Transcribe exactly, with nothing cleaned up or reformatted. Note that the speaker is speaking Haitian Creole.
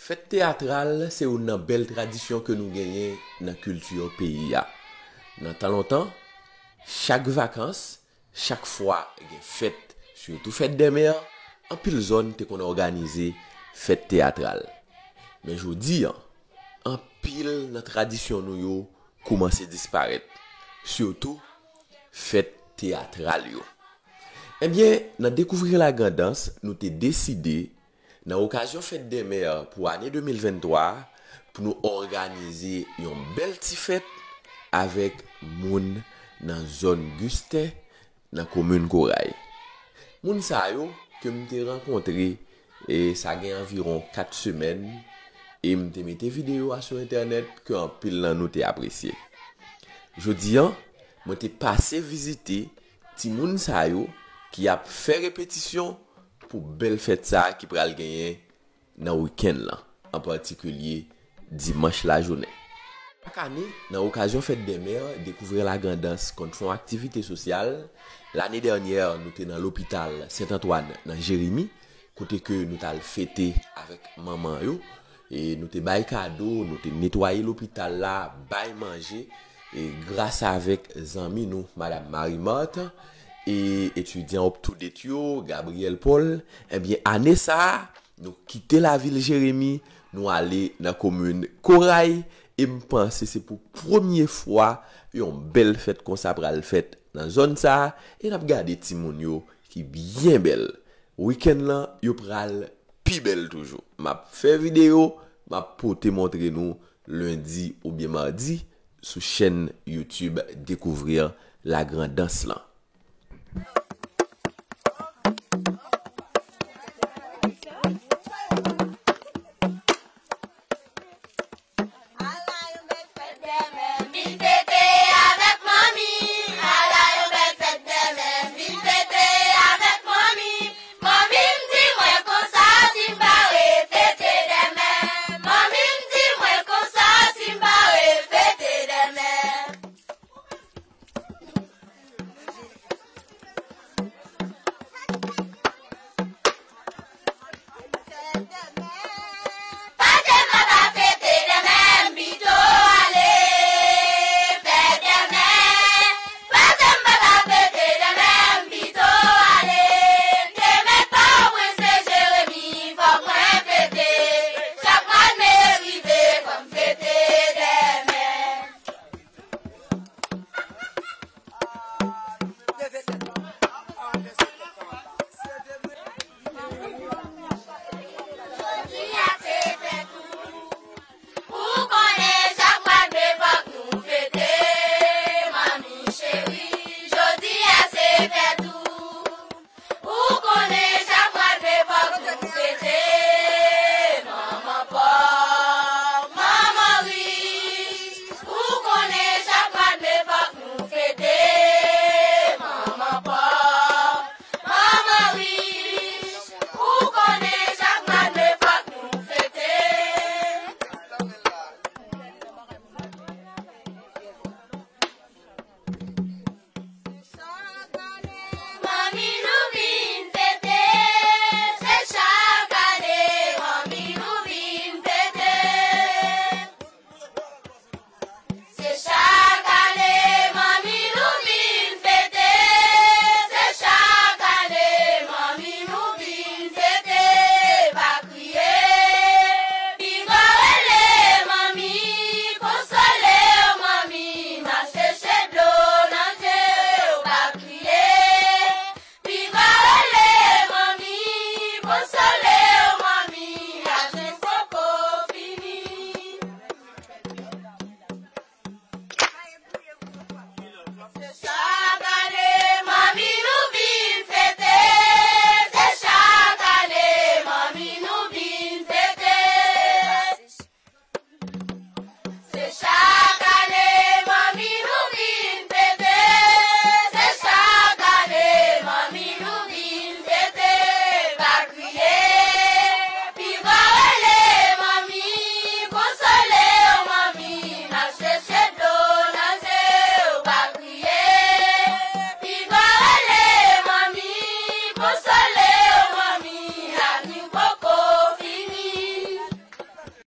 Fèt teyatral se youn nan bèl tradisyon ke nou genyen nan kilti peyi a. Nan tan lontan, chak vakans, chak fwa gen fèt, sitou fèt dè mè, anpil zòn te konn òganize fèt teyatral. Men jodi a, anpil nan tradisyon nou yo koumanse disparèt, sitou fèt teyatral yo. Ebyen, nan Découvrir la Grand'Anse, nou te deside, nan okazyon fèt dè mè pou ane de mil venntwa, pou nou òganize yon bèl ti fèt avèk moun nan zòn Gusten, nan komin Koray. Moun sa yo ke m te rankontre, e sa gen anviwon kat semèn, e m te mete videyo a sou entènèt ke anpil nan nou te apresye. Jodi a, mwen te pase vizite timoun sa yo ki ap fè repetisyon pou bèl fèt sa a ki pral genyen nan wikenn lan, an patikilye dimanch lajounen. Chak ane, nan okazyon fèt dè mè, Découvrir la Grand'Anse konn fè yon aktivite sosyal. Lane dènyè, nou te nan lopital Sent Antwàn nan Jeremi, kote ke nou t al fete avèk manman yo. E nou te bay kado, nou te netwaye lopital la, bay manje, e gras avèk zanmi nou, Madam Marie Marthe, e etidyan up to date yo, Gabriel Paul, ebyen, ane sa a, nou kite lavil Jeremi, nou ale nan komin Koray, e m panse se pou premye fwa yon bèl fèt konsa pral fèt nan zòn sa a, e n ap gade timoun yo ki byen bèl. Wikenn lan, yo pral pi bèl toujou. M ap fè videyo, m ap pote montre nou lendi oubyen madi sou chèn YouTube Découvrir la Grand'Anse lan.